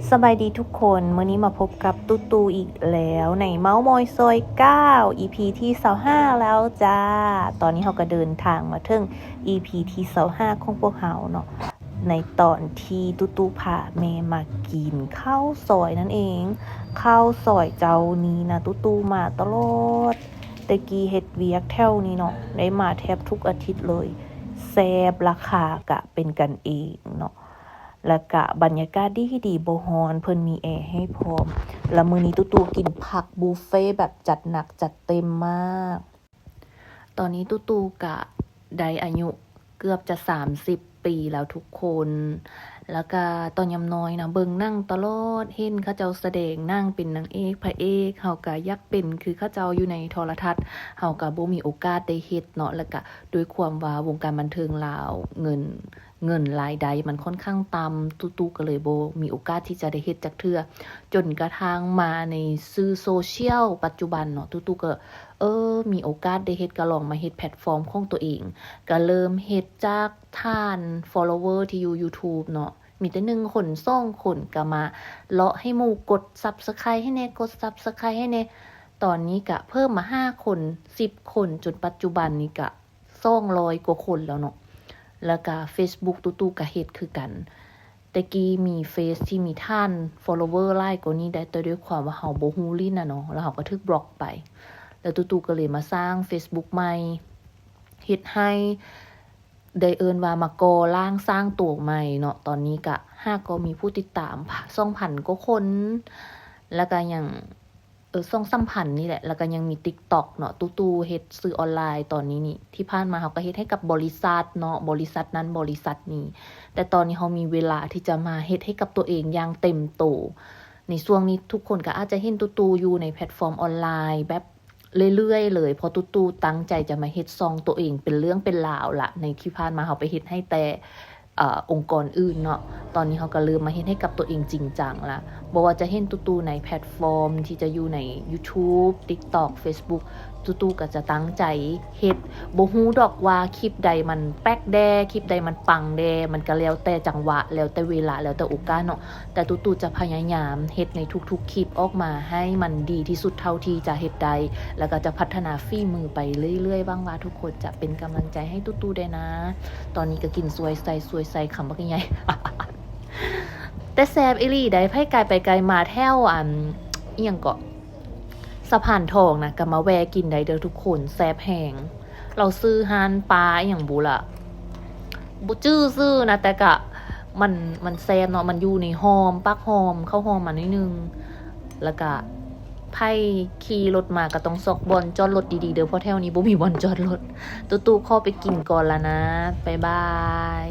ສະບາຍດີທຸກຄົນ, ມື້ນີ້ມາພົບກັບຕູ້ຕູ້ອີກແລ້ວໃນເມົາມອຍຊອຍເກົ້າ ອີພີທີຊາວຫ້າແລ້ວຈ້າ. ຕອນນີ້ເຮົາກໍເດີນທາງມາເຖິງອີພີທີຊາວຫ້າຂອງພວກເຮົາເນາະ, ໃນຕອນທີ່ຕູ້ຕູ້ພາແມ່ມາກິນເຂົ້າຊອຍນັ້ນເອງ. ເຂົ້າຊອຍເຈົ້ານີ້ນະ ຕູ້ຕູ້ມາຕະຫຼອດ, ແຕ່ກີ້ເຮັດວຽກແຖວນີ້ເນາະ ໄດ້ມາແທບທຸກອາທິດເລີຍ. ແຊບ, ລາຄາກະເປັນກັນເອງເນາະ. ແລ້ວກະບັນຍາກາດດີດີ ບໍ່ຮ້ອນ, ເພິ່ນມີແອໃຫ້ພ້ອມ. ແລ້ວມື້ນີ້ຕູ້ຕູ້ກິນຜັກບຸບເຟແບບຈັດໜັກຈັດເຕັມມາກ. ຕອນນີ້ຕູ້ຕູ້ກະໄດ້ອາຍຸເກືອບຈະສາມສິບປີແລ້ວທຸກຄົນ. ແລ້ວກະຕອນຍາມນ້ອຍນະ ເບິ່ງໜັງຕະຫຼອດ, ເຫັນເຂົາເຈົ້າສະແດງໜັງເປັນນາງເອກພະເອກ, ເຮົາກະຢາກເປັນຄືເຂົາເຈົ້າຢູ່ໃນໂທລະທັດ. ເຮົາກະບໍ່ມີໂອກາດໄດ້ເຮັດເນາະ, ແລ້ວກະດ້ວຍຄວາມວ່າວົງການບັນເທີງລາວ ເງິນ ເງິນລາຍໄດ້ມັນຄ່ອນຂ້າງຕ່ຳ, ຕູ້ຕູ້ກໍເລີຍບໍ່ມີໂອກາດທີ່ຈະໄດ້ເຮັດຈັກເທື່ອ. ຈົນກະທັ່ງມາໃນສື່ໂຊຊຽວປັດຈຸບັນເນາະ, ຕູ້ຕູ້ກໍ ເອີ ມີໂອກາດໄດ້ເຮັດ, ກໍລອງມາເຮັດແພລດຟອມຂອງຕົວເອງ. ກໍເລີ່ມເຮັດຈາກຖານ follower ທີ່ຢູ່ YouTube ເນາະ, ມີແຕ່ໜຶ່ງຄົນ ສອງຄົນ, ກໍມາເລາະໃຫ້ໝູ່ກົດ Subscribe ໃຫ້ແດ່, ກົດ Subscribe ໃຫ້ແດ່. ຕອນນີ້ກະເພີ່ມມາຫ້າຄົນ ສິບຄົນ, ຈົນປັດຈຸບັນນີ້ກະ ສອງຮ້ອຍກວ່າຄົນແລ້ວເນາະ. ແລ້ວກະ Facebook ຕູ້ຕູ້ກະເຮັດຄືກັນ. ແຕ່ກີ້ມີເຟສທີ່ມີຖານ follower ຫຼາຍກວ່ານີ້ໄດ້, ແຕ່ດ້ວຍຄວາມວ່າເຮົາບໍ່ຮູ້ຫຼິ້ນນະເນາະ, ແລ້ວເຮົາກໍຖືກບລັອກໄປ. ແລ້ວຕູ້ຕູ້ກໍເລີຍມາສ້າງ Facebook ໃໝ່, ເຮັດໃຫ້ໄດ້ເອີ້ນວ່າມາກໍ່ຮ່າງສ້າງໂຕໃໝ່ເນາະ. ຕອນນີ້ກະຫາກໍມີຜູ້ຕິດຕາມສອງພັນກວ່າຄົນ, ແລ້ວກະຍັງ ເອີ ສອງສາມພັນນີ້ແຫຼະ. ແລ້ວກໍຍັງມີ TikTok ເນາະ, ຕູ້ຕູ້ເຮັດສື່ອອນລາຍຕອນນີ້ນີ້. ທີ່ຜ່ານມາເຮົາກໍເຮັດໃຫ້ກັບບໍລິສັດເນາະ, ບໍລິສັດນັ້ນບໍລິສັດນີ້, ແຕ່ຕອນນີ້ເຮົາມີເວລາທີ່ຈະມາເຮັດໃຫ້ກັບຕົວເອງຢ່າງເຕັມໂຕ. ໃນຊ່ວງນີ້ທຸກຄົນກໍອາດຈະເຫັນຕູ້ຕູ້ຢູ່ໃນແພລດຟອມອອນລາຍແບບເລື້ອຍໆເລີຍ, ເພາະຕູ້ຕູ້ຕັ້ງໃຈຈະມາເຮັດຊ່ອງຕົວເອງເປັນເລື່ອງເປັນລາວລະ. ໃນທີ່ຜ່ານມາເຮົາໄປເຮັດໃຫ້ແຕ່ ເອີ ອົງກອນອື່ນເນາະ, ຕອນນີ້ເຮົາກໍເລີ່ມມາເຮັດໃຫ້ກັບຕົວເອງຈິງຈັງລະ. ບໍ່ວ່າຈະເຫັນຕູ້ຕູ້ໃນແພລດຟອມທີ່ຈະຢູ່ໃນ YouTube, TikTok, Facebook, ຕູ້ຕູ້ກໍຈະຕັ້ງໃຈເຮັດ. ບໍ່ຮູ້ດອກວ່າຄລິບໃດມັນແປັກແດ່, ຄລິບໃດມັນປັງແດ່, ມັນກໍແລ້ວແຕ່ຈັງຫວະ, ແລ້ວແຕ່ເວລາ, ແລ້ວແຕ່ໂອກາດເນາະ. ແຕ່ຕູ້ຕູ້ຈະພະຍາຍາມເຮັດໃນທຸກໆຄລິບອອກມາໃຫ້ມັນດີທີ່ສຸດເທົ່າທີ່ຈະເຮັດໄດ້, ແລ້ວກໍຈະພັດທະນາຝີມືໄປເລື້ອຍໆ. ຫວັງວ່າທຸກຄົນຈະເປັນກຳລັງໃຈໃຫ້ຕູ້ຕູ້ແດ່ນະ. ຕອນນີ້ກໍກິນສວຍໃສ່ ສວຍໃສ່ຄຳບັກໃຫຍ່. ແຕ່ແຊບອີ່ຫຼີໃດ໋, ໃຜກາຍໄປກາຍມາແຖວ ອັນ ອີ່ຫຍັງເກາະ ສະພານທອງນະ ກໍມາແວ່ກິນໄດ້ເດີທຸກຄົນ, ແຊບແຮງ. ລາວຊື່ຮ້ານປາອີ່ຫຍັງບຸລະ ບໍ່ຈື່ຊື່ນະ, ແຕ່ກະມັນ ມັນແຊບເນາະ, ມັນຢູ່ໃນຫອມ ປາກຫອມ ເຂົ້າຫອມມາໜ້ອຍໜຶ່ງ. ແລ້ວກະໃຜຂີ່ລົດມາກໍຕ້ອງຊອກບ່ອນຈອດລົດດີໆເດີ, ເພາະແຖວນີ້ບໍ່ມີບ່ອນຈອດລົດ. ຕູ້ຕູ້ຂໍໄປກິນກ່ອນລະນະ, ບາຍບາຍ.